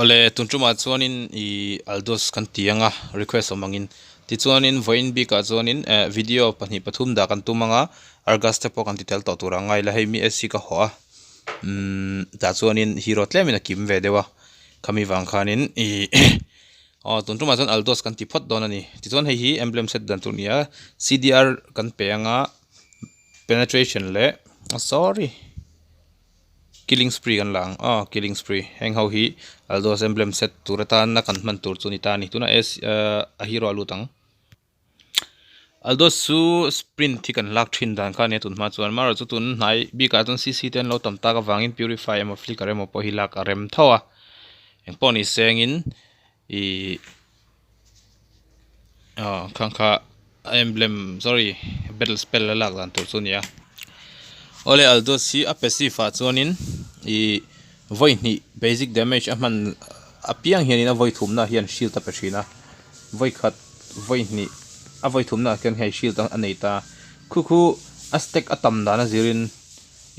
Awle tun tumah chuanin ih Aldos kan ti ang a request awm angin tichuanin vawiin bikah chuanin eh video pahnih pathum dah kan tum ang a Argus te pawh kan ti tel tawh tur ang a ngai la hei mi AC ka hawh a umm tah chuanin hero tlemin a kim ve deuh a khami vang khanin ih aw tun tumah chuan Aldos kan ti phawt dawn a ni tichuan hei hi emblem set dan tur a ni a C_D_R kan pe ang a penetration leh sorry. Killing spree kan la ang aw killing spree heng ho hi Aldos emblem set tur atana kan hman tur chu a ni ta a ni tunah S ahh a hero a lut ang Aldos chu sprint hi kan lak thin dan kha a nia tun hma chuan amaherawhchu chu tun hnai bikah chuan C C te an lo tam tak avangin purify emaw flicker emaw pawh hi lak a rem tho a engpawh ni sengin Ihh aw khang kha emblem sorry battle spell a lak dan tur chu a ni a awle Aldous hi a passive ah chuanin ihh vawi hnih basic damage a hman apiang hianin a vawi thumna hian shield a pe thin a vawi khat vawi hnih a vawi thumna ah khian hei shield a nei ta khu khu a stack a tam dan a zirin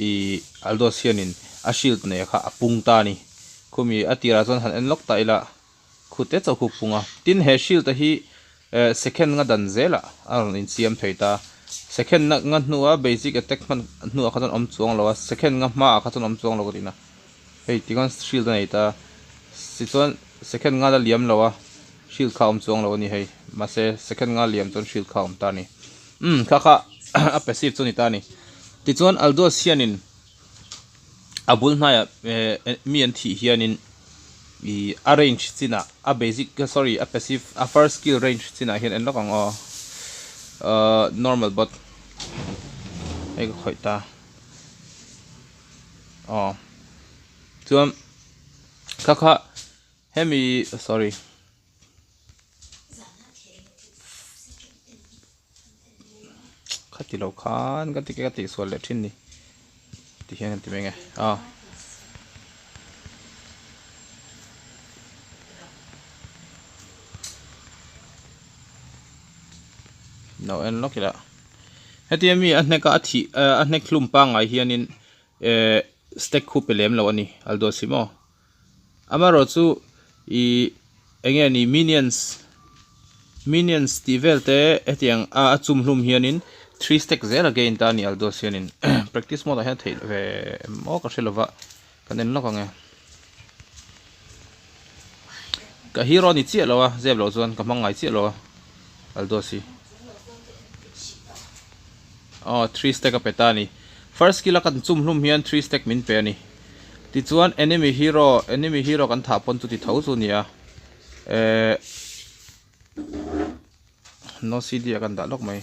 ihh Aldous hianin a shield nei kha a pung ta a ni. Khumi a tirah chuan han en lawk ta ila, khute chauh khu pung a. Tin, he shield a hi second nga dan zelah a rawn insiam thei ta. Second na nga hnua basic attack hman hnuah kha chuan awm chuang lo a, second nga hmaah kha chuan awm chuang lo ka tihna. Hei tikhan shield a nei ta. Tichuan second nga la liam lo a, shield kha a awm chuang lo a ni hei. Mahse second nga liam chuan shield kha a awm ta a ni. Umm kha kha a passive chu a ni ta a ni. Tichuan Aldous hianin. A bul hnaiah eh mi an thih hianin ih a range chinah a basic sorry a passive a first skill range chinah hian en lawk ang aw ahh normal bot hei ka khawih ta aw chuan kha kha hemi sorry. Khati lo khan ka ti ka tih sual leh thin ni ti hian an ti mai nge aw. Lo en lawk ila hetia mi a hnek a a thih a hnek hlum pangngai hianin eh stack khu pe lem lo a ni Aldous hi maw. Amaherawh chu ih eng nge ni minions minions tih vel te hetiang a a chum hlum hianin three stack zel a gain ta a ni Aldous hianin practice mode ah hian theih ve maw ka hre lova kan en lawk ang e ka hero a ni chiah lo a zep loh chuan ka hmang ngai chiah lo a Aldous hi aw three stack a pe ta a ni first skill a kan chum hlum hian three stack min pe a ni. Tichuan enemy hero enemy hero kan thah pawn chu ti tho chu nia ehh no cd ah kan dah lawk mai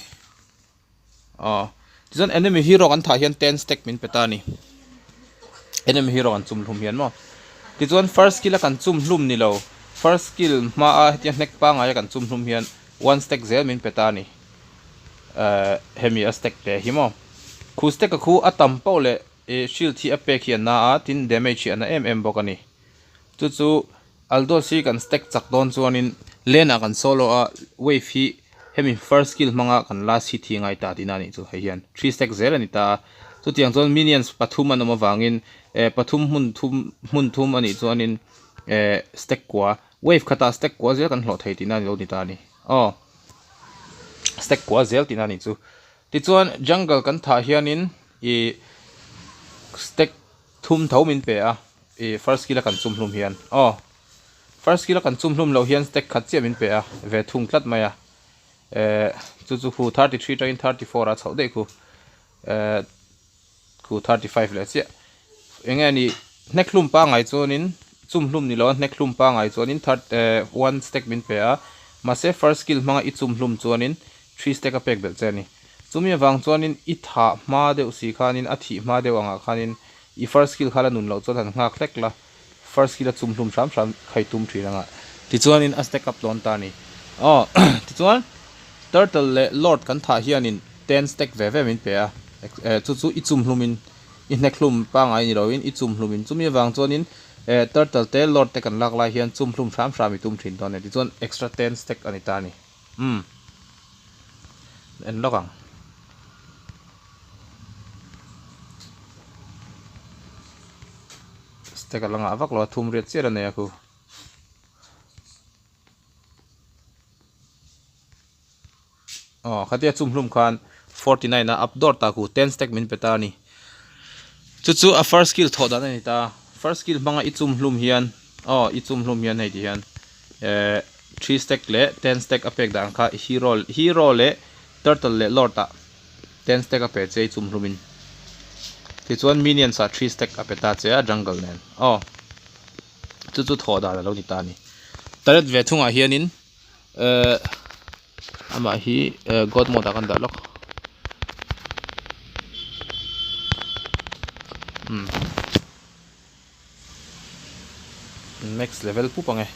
aw tichuan enemy hero kan thah hian ten stack min pe ta a ni enemy hero kan chum hlum hian maw tichuan first skill a kan chum hlum ni lo first skill hma a hetia hnek pangai a kan chum hlum hian one stack zel min pe ta a ni ehh hemi a stack te hi maw khu stack a khu a tam pauh leh. Ih shield hi a pek hi a na a, tin damage hi a na em em bawk a ni. Chu chu Aldous hi kan stack chak dawn chuanin lane ah kan solo a, wave hi hemi first skill hmanga kan last hit hi a ngai ta tihna a nih chu hei hian three stack zel a ni ta a. Chutiang chuan minions pathum an awm avangin eh pathum hmun thum hmun thum a nih chuanin eh stack kua wave khatah stack kua zel kan hlawh thei tihna a ni lo ni ta a ni. Aw stack kua zel tihna a nih chu. Tichuan jungle kan thah hianin Ih stack thum tho min pe a, ih first skill a kan chum hlum hian aw first skill a kan chum hlum loh hian stack khat chiah min pe a ve thung tlat mai a eh chu chu khu 33 atangin 34 a chhoh daih khu eh khu 35 leh chiah eng nge ni hnek hlum pangai chuanin chum hlum ni lo a hnek hlum pangai chuanin third eh one stack min pe a mahse first skill hmanga i chum hlum chuanin three stack a pek belh che a ni. Chumi avang chuanin i thah hma deuh si khanin a thih hma deuh angah khanin i first skill kha la nun loh chuan han nghak hlek la, first skill a chum hlum hram hram khai tum thin anga tichuanin a stack up dawn ta a ni. Aw tichuan turtle leh lord kan thah hianin ten stack ve ve min pe a, chu chu i chum hlumin i hnek hlum pangai ni loin i chum hlumin chumi avang chuanin turtle te lord te kan lak lai hian chum hlum hram hram i tum thin dawn a ni tichuan extra ten stack a ni ta a ni. Umm en lawk ang. Stack a la ngah vak lo a thum riat chiah la nei a khu. Aw khatia chum hlum khan 49 a up dawr ta khu 10 stack min pe ta a ni. Chu chu a first skill thawh dan a ni ta. First skill hmanga i chum hlum hian aw i chum hlum hian hei ti hian eh three stack leh ten stack a pek dan kha hero hero leh turtle leh lord ah ten stack a pe che i chum hlum in. Tichuan minions ah three stack a pe ta che a jungle nen aw chu chu thawh dan a lo ni ta a ni. Turret ve thungah hianin eh amah hi eh god mode ah kan dah lawk umm max level pup ang e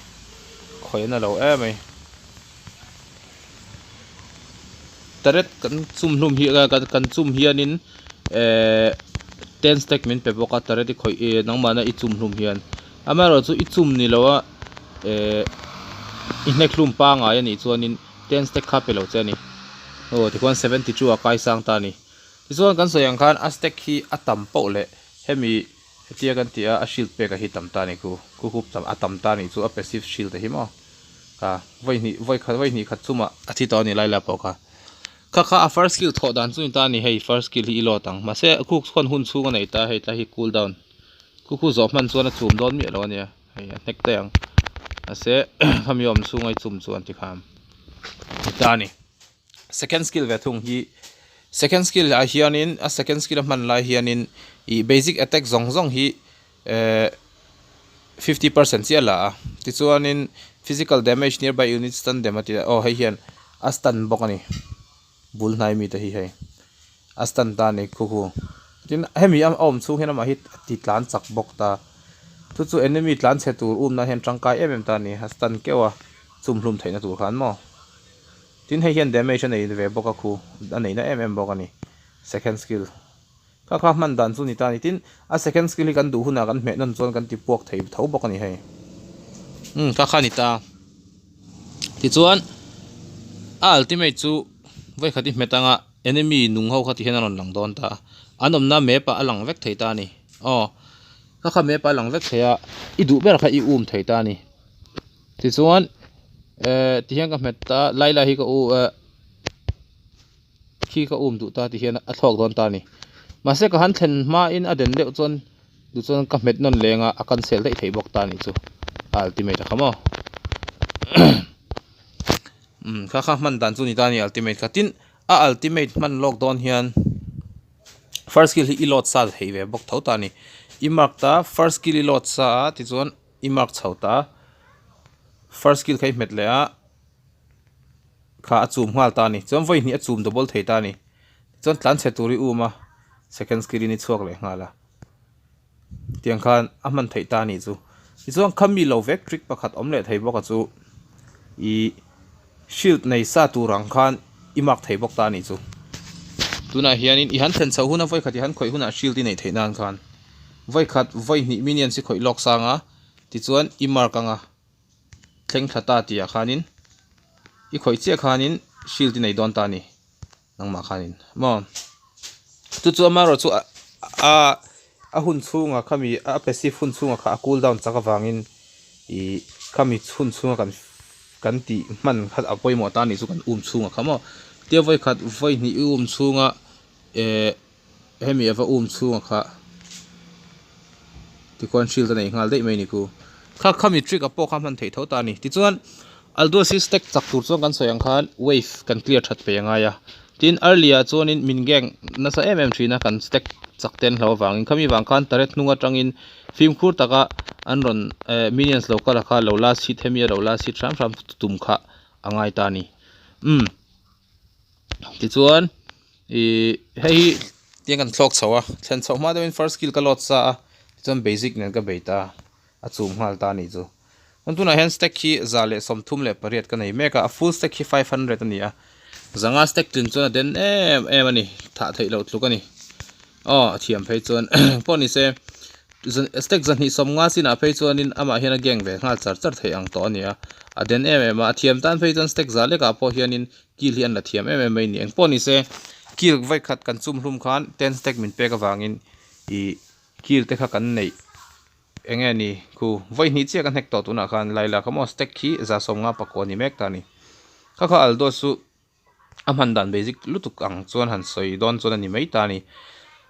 khawi an a lo em mai turret kan chum hlum hi kan chum hianin eh ten stack min pe bawk a turret i khawih eh nangmahna i chum hlum hian amaherawhchu i chum ni lo a eh i hnek hlum pangai a nih chuanin ten stack kha pe lo che a ni aw tikhuan 72 a kai sang ta a ni tichuan kan sawi ang khan a stack hi a tam poh leh hemi hetia kan tih a a shield pek a hi tam ta a ni khu khu khu tam a tam ta a nih chu a passive shield a hi maw kha vawi hnih vawi khat vawi hnih khat chumah a thi tawh a ni lai lai pawh kha kha kha a first skill thawh dan chu ni ta a ni hei first skill hi i load ang mahse a khuk chuan hun chhung a nei ta hei tlai hi cool down khu khu zawh hman chuan a chum dawn miah lo a nia. Hei a hnek daih ang mahse khami awm chhunga i chum chuan ti khan ti ta a ni second skill ve thung hi second skill ah hianin a second skill a hman lai hianin ih basic attack zawng zawng hi ehh fifty percent chiah a la a tichuanin physical damage nearby unit stun them a ti a aw hei hian a stun bawk a ni. Bul hnai mite hi hei a stand ta a ni khu khu tin hemi a awm chhung hian amah hi a ti tlan chak bawk ta chu chu enemy tlan chhe tur um nan hian tangkai em em ta a ni a stand keuh a chum hlum theihna tur khan maw tin hei hian damage a nei ve bawk a khu a neihna em em bawk a ni second skill kha kha hman dan chu ni ta a ni tin a second skill hi kan duh hunah kan hmeh nawn chuan kan ti puak thei tho bawk a ni hei umm kha kha a ni ta. Tichuan a ultimate chu vawikhat i hmet anga enemy nung ho kha ti hian a rawn lang dawn ta a an awmna map ah a lang vek thei ta a ni aw kha kha map ah a lang vek thei a i duh ber kha i um thei ta a ni tichuan eh ti hian ka hmet ta lai lai hi ka u eh khi ka um duh ta ti hian a thlawk dawn ta a ni mahse ka han thlen hmain a den deuh chuan duh chuan ka hmet nawn leng a a cancel daih theih bawk ta a nih chu a ultimate a kha maw umm kha kha hman dan chu ni ta a ni ultimate kha tin a ultimate hman lawk dawn hian first skill hi i load sa thei ve bawk tho ta a ni i mark ta first skill i load sa a tichuan i mark chho ta first skill kha i hmet leh a. Kha a chum nghal ta a ni. Chuan vawi hnih a chum double thei ta a ni. Tichuan tlan chhe tur i um a, second skill in i chhuak leh nghal a. Tiang khan a hman theih ta a nih chu. Tichuan kha mi lo vek trick pakhat awm leh thei bawk a chu i shield nei sa tur ang khan i mark thei bawk ta a nih chu. Tunah hianin i han thlen chhoh huna vawi khat i han khawih hunah shield i neih theih nan khan vawi khat vawi hnih minions i khawih lawk sang a, tichuan i mark anga. Thleng thla ta tih ah khanin i khawih chiah khanin shield i nei dawn ta a ni nangmah khanin maw chu chu amaherawh chu a a hun chhungah khami a passive hun chhungah kha a cool down chak avangin ih khami hun chhunga kan kan tih hman kha a pawimawh ta a nih chu kan um chhungah kha maw tia vawikhat vawi hnih i um chhunga eh Hemi ava um chhunga kha tikhuan shield a nei nghal daih mai a ni khu. Kha khami trick a pawh kha hman theih tho ta a ni. Tichuan Alduasi stack chak tur chuan kan sawi ang khan wave kan clear that peih a ngai a. Tin early ah chuanin min gang nasa em em thin a kan stack chak te an hlo avangin khami vang khan turret hnung atangin fimkhur taka an rawn eh minions lo kal a kha lo last hit hemi a lo last hit hram hram tum kha a ngai ta a ni. Umm. Tichuan ih hei hi tiang kan thlawk chho a thlen chhoh hma deuhin first skill ka load sa a tichuan basic nen ka bei ta a chum nghal ta a nih chu chuan tunah hian stack hi 138 ka nei mek a a full stack hi 500 a ni a zanga stack tlin chuan a den em em a ni thah theih loh tluk a ni aw a thiam phei chuan pawh ni se Stack 250 chinah phei chuanin amah hian a gang ve nghal char char theih ang tawh a ni a a den em em a a thiam tan phei chuan stack za lekah pawh hianin Kil hi an la thiam em em mai ni. Engpawh ni se, kil vawi khat kan chum hlum khan ten stack min pek avangin ih kil te kha kan neih eng nge ni khu vawi hnih chiah ka hnek tawh tunah khan Laila kha maw stack hi 154 ni mek ta a ni. Kha kha Aldo chu A hman dan basic lutuk ang chuan han sawi dawn chuan a ni mai ta a ni.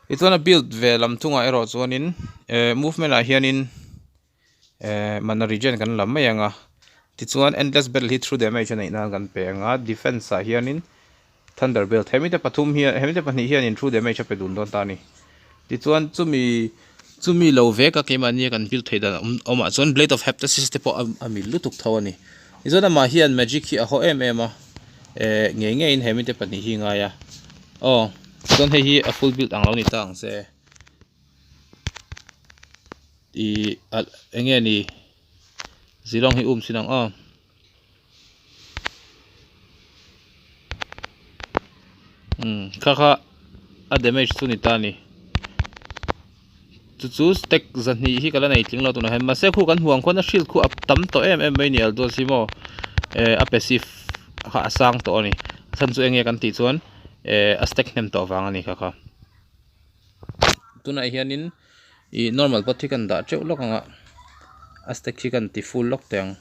Tichuan a build ve lam thungah erawh chuanin eh movement ah hianin eh mana regen kan lam mai ang a tichuan endless battle hi true damage a neih nan kan pe ang a defense ah hianin thunder belt hemi te pathum hian hemi te pahnih hianin true damage a pe dun dawn ta a ni tichuan chumi chumi lo vek a keimahni a kan build theih dan awm awmah chuan blade of heptasis te pawh a mil lutuk tho a ni tichuan amah hian magic hi a haw em em a eh ngei ngeiin hemi te pahnih hi ngai a aw chuan hei hi a full build ang lo ni ta ang che. Ih ah eng nge ni zilong hi um sin ang aw umm kha kha a damage chu ni ta a ni chu chu stack zahnih hi ka la nei tling lo tunah hian mahse khu kan hmuh ang khuan a shield khu a tam tawh em em mai a ni alduas hi maw eh a passive kha a sang tawh a ni a chhan chu eng nge kan tih chuan eh a stack hnem tawh vang a ni kha kha. Tunah hianin ih normal pot hi kan dah teuh lawk ang a a stack hi kan ti full lawk teh ang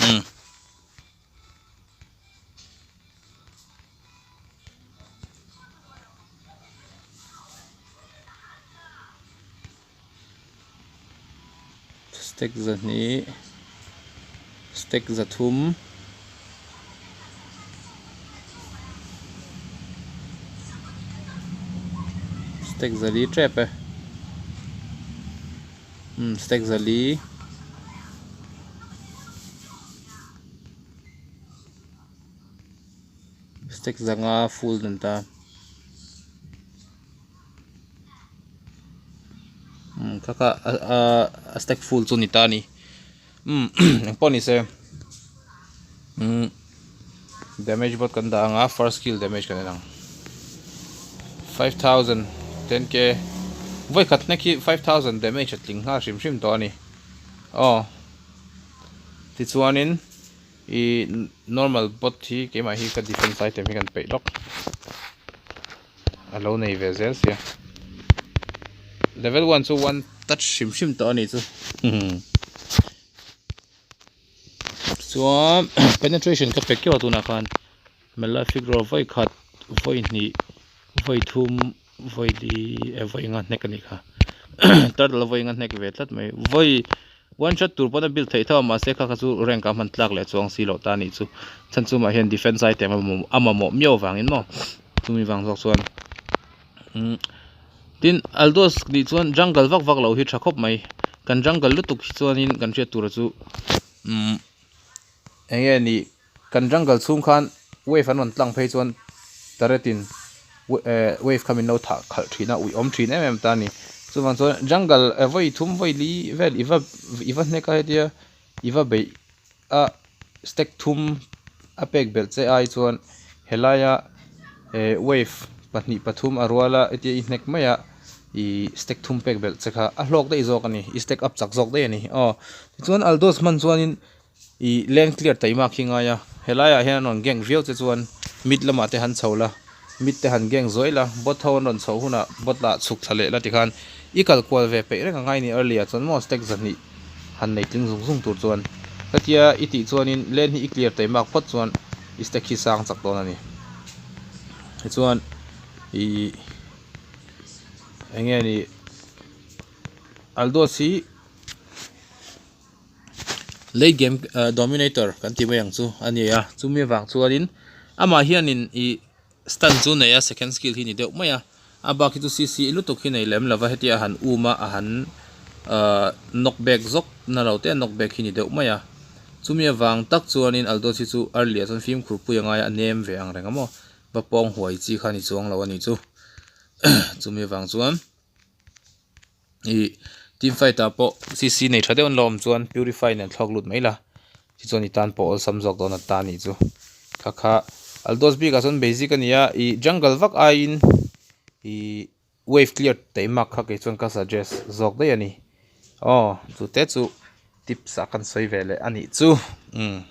umm. Stack zahnih stack zathum stack zali tep e umm stack zali stack zanga full an ta. Umm kha kha a stack full chu a ni ta a ni umm engpawh ni se umm damage bot kan dah ang a first skill damage kan en ang 5000 10k vawi khat hnek hi 5000 damage a tling nghal hrim hrim tawh a ni aw tichuanin ih normal bot hi keimah hi ka defense item hi kan peih lawk. A lo nei ve zel sia. Level 1 chu one touch hrim hrim tawh a ni chu. Chuan penetration ka pe keuh a tunah khan Malefic Roar vawi khat vawi hnih vawi thum vawi li eh vawi nga hnek a nih kha. Turtle vawi nga hnek ve tlat mai. Vawi One shot tur pawn a build theih tho a mahse kha kha chu rank ah hman tlak leh chuang si loh ta a nih chu. Chhan chumah hian defense item a mamawh miau avangin maw chumi vang zawk chuan umm tin Aldos nih chuan jungle vak vak loh hi tha khawp mai kan jungle lutuk hi chuanin kan hriat tura chu umm eng nge ni Kan jungle chhung khan wave an rawn tlang phei chuan turret in wave kha min lo thah khalh thin a, uih awm thin em em ta a ni. Chuvang chuan jungle vawi thum vawi li vel i va i va hnek a hetia i va beih a stack thum a pek belh che ai chuan helaia wave pahnih pathum a rual a hetia i hnek mai a i stack thum pek belh che kha a hlawk daih zawk a ni, i stack up chak zawk daih a ni. Aw tichuan Aldos hman chuanin. Ih leng clear taima khi ngai a, helaiah hian an rawn gang viau che chuan mid lamah te han chho la, mid te han gang zuai la, bot ho an rawn chhoh hunah bot lah chhuk thla leh la tikhan i kal kual ve peih reng a ngai ni early ah chuan maw stack zahnih han nei tling zung zung tur chuan hetia i tih chuanin lane hi i clear taimak phawt chuan i stack hi sang chak dawn a ni. Tichuan ih eng nge ni Aldos hi. Late game dominator kan tih mai ang chu a ni a chumi avang chuanin amah hianin ih stun chu nei a second skill hi ni deuh mai a a bak hi chu cc lutuk hi nei lem lova hetia a han um a a han ahh knock back zawk na lo te a knock back hi ni deuh mai a chumi avang tak chuanin Aldos hi chu early ah chuan fimkhur pui a ngai a a nem ve ang reng a maw va pawng huai chi kha a ni chuang lo a ni chu chumi avang chuan. Ih team fight ah pawh cc nei tha deuh an lo awm chuan purify nen thlawk lut mai la tichuan i tan pawh awlsam zawk dawn a ta nih chu kha kha aldos bik ah chuan basic a ni a ih jungle vak aiin ih wave clear taih mak kha kei chuan ka suggest zawk daih a ni aw chu te chu tips ah kan sawi ve leh a nih chu umm.